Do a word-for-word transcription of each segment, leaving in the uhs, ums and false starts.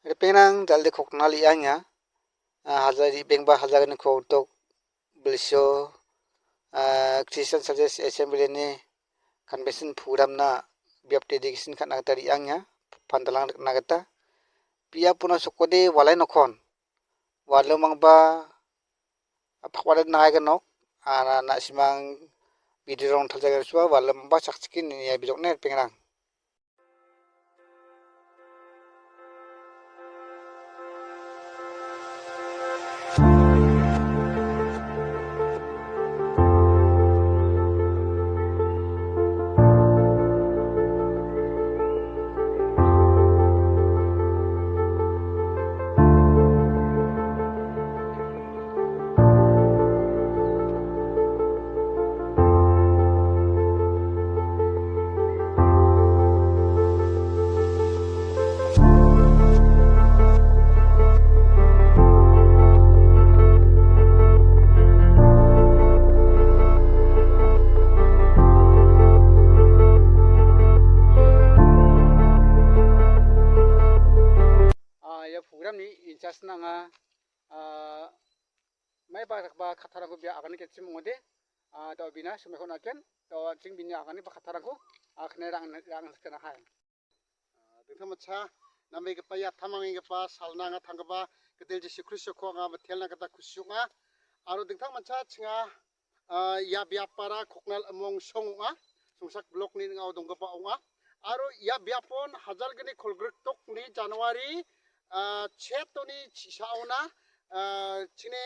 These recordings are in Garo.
Ripengrang, dal·de kokna li·anga, ah, hajal ribengba hajalgniko utok bilsio, ah, Christian Churches Assembly-ni convention program-na biap dedication ka·na gita re·anga, pandalang rikna gita. Biapono sokode walai nokon, walomangba pakbadet nangaigenok, ah, na-, na·simang video rong taljagensoa, walomangba chakchikin nia bijokni ripengrang. Ah, ia program-ni in charge-na anga, ah, mai ba, ba kattarangko bia agane ketchim ong·ode, ah, do bina sumaiko naken, do an·ching bini agane ba kattarangko, ah, kne rang, rang skena hai. Ah, dingtang mancha, nambegipa ia tamangenggipa salna anga tanggipa Gitel Jisu Kristoko anga mitelna gita kusi ong·a. Aro dingtang mancha chinga, ah, ia biapara Koknal Imong song ong·a, Songsak blokni ning·ao donggipa ong·a. Aro ia biapon hajalgni kolgriktokni January, ah, chetoni chisaona, ah, chini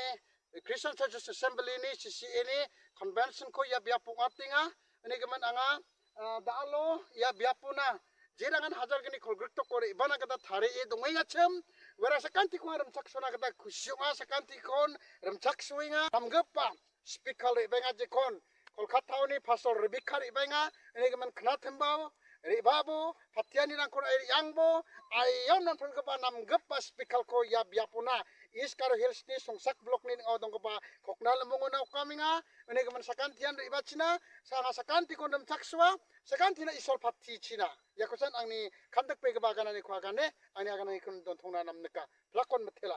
Christian Churches Assembly-ni, C C A-ni convention-ko ia biapo ong·atenga. Uni gimin anga, ah, da·alo ia biapona jerangan hajalgni kolgriktoko re·bana gita tarie dongengachim. Uara sakantiko rimchaksona gita kusi ong·a, sakantikon rimchaksoenga. Namgipa speaker re·baenga jekon Kolkata-oni Pastor Rebecca re·baenga, uni gimin knatimbao, re·babo, patianirangko ra·e re·angbo, aion nonpilgipa namgipa speaker-ko ia biapona East Garo Hills-ni Songsak blokni ning·ao donggipa Koknal Imongona okamenga, uni gimin sakantian re·bachina, sanga sakantikon rimchaksoa, sakantina Isol patichina. Iakosan angni kandikbegipa agananiko agane, angni agananikon dontongna namnika. Pilakon mitela.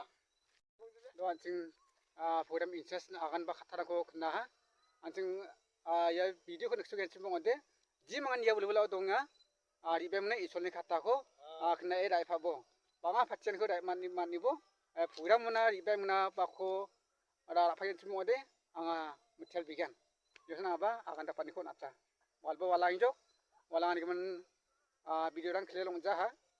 Do an·ching, ah, program in charge-na aganba kattarangko knaha. An·ching, ah, ia video-ko niksogenchim ong·ode. Ji mangan ia wilwilao donga. Ah, ribemna Isolni kattako, ah, knae raipabo. Bang·a patianko rai mani-, manibo. Eh, program-ona ribemna bako ra-, rapagenchim ong·ode. Anga mitel bigen. Iosana aba agan dapaniko nata. Walba walangjok. Walangan gimin, ah, video-rang clear ong·jaha.